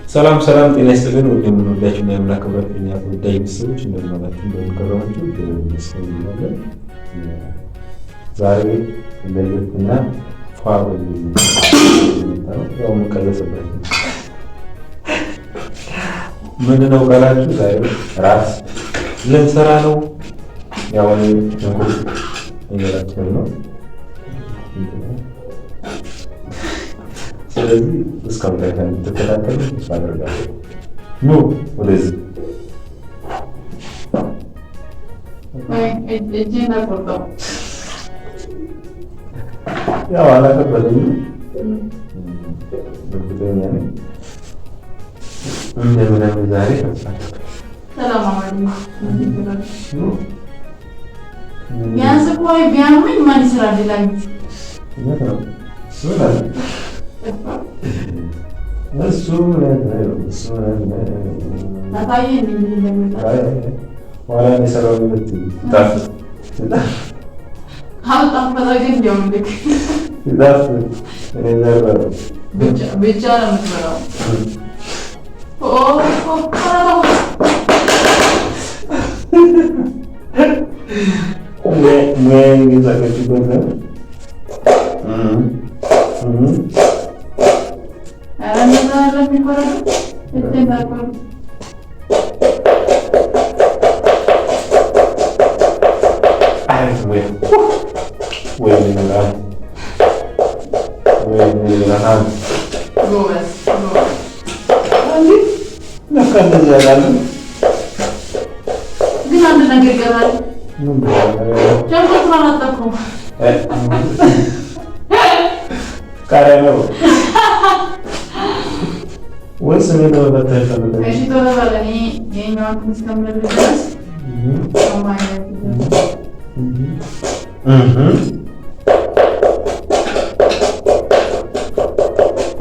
ሰላም ሰላም፣ ጤና ይስጥልን። ወደ የምንወዳችሁ እና የምናከብራችሁ የእኛ ተወዳጅ ቤተሰቦች እንደምን አላችሁ? እንደምን ከረማችሁ? እግዚአብሔር ይመስገን እንላለን። ዛሬ ለየትና ፏ በሚል ነው ያው የምንቀየስበት ምንድነው ካላችሁ ዛሬ ራት ልንሰራ ነው። ያው እኔ ሽንኩርት እየላጨን ነው። ስለዚህ እስከ መጨረሻ እንድትከታተሉ ተስፋ አደርጋለሁ። ኑ ወደዚህ። እጄን አቆርጠው። ያው አላከበደኝም፣ እርግጠኛ ነኝ እንደምንም ዛሬ ተስፋ ሰላም አማኒ። ቢያንስ እኮ ቢያመኝ ማን ይሰራል? ሌላ ጊዜ እውነት ነው። እሱ እውነት ነው። እሱ እውነት ነው። እሱ እውነት ነው። ታሳየኝ እንዴት እንደሚወጣ። አይ፣ ኋላ የሰራው ጣፍጥ ካልጣፈጠ ግን እንዲያውም ልክ ጣፍጥ እኔ ዘረረው። ብቻ ብቻ ነው የምትበላው። ኦ ኦ ሙያዬን እየሳቀችበት ነው። ኧረ እንደዛ አይደለም የሚቆረጠው። እጄን አቆርጠው። አሪፍ ሙያ። ወይኔ ብርሃን፣ ወይኔ ብርሃን። ጎበዝ ጎበዝ። እንዴ ለካ እንደዚህ ያላለ ግን አንድ ነገር ይቀራል። ምን ብለህ? ሽንኩርቱን አላጠብኩም። ቃሪያ ነው ወይስ እኔ ለመበተን ፈልገሽ? እሺ ቶሎ በል። እኔ የኛውን እስከምልህ ድረስ ከማየት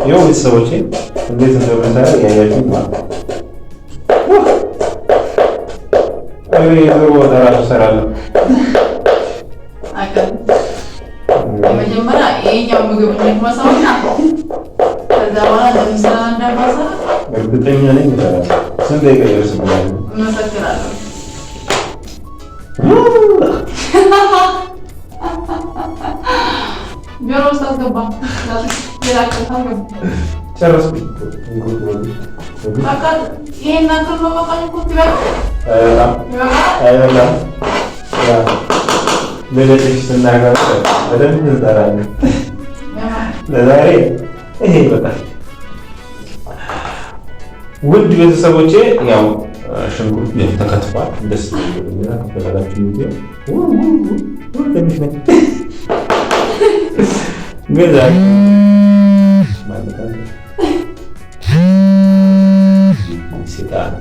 ይኸው ቤተሰቦቼ እንዴት እንደምሰራ እያያችሁ ማለት ነው። እኔ የዶሮ ወጥ እራሱ እሰራለሁ። አቀል መጀመሪያ ይሄኛው ምግብ እንቅመሰውና ከዛ በኋላ እንደምሰራ እንደማሰራ እርግጠኛ ነኝ እሰራለሁ። ስንት ደቂቃ ይወስድብኛል? እመሰክራለሁ። ጆሮ ውስጥ አስገባ። ሌላ ቅርታ አስገባ። ጨረስኩ። በቃ ይሄን ያክል ነው። በቃ ሽንኩርት ይበቃል። አይበላም፣ ይበቃል። አይበላም። ያ ልደትሽ ስናከብር በደንብ እንሰራለን። ለዛሬ ይሄ ይበቃል። ውድ ቤተሰቦቼ ያው ሽንኩርት ያው ተከትፏል። ደስ ይላል። ከፈለጋችሁ ምግብ ትንሽ ነች ግን ዛሬ ማለት ነው። ሴጣን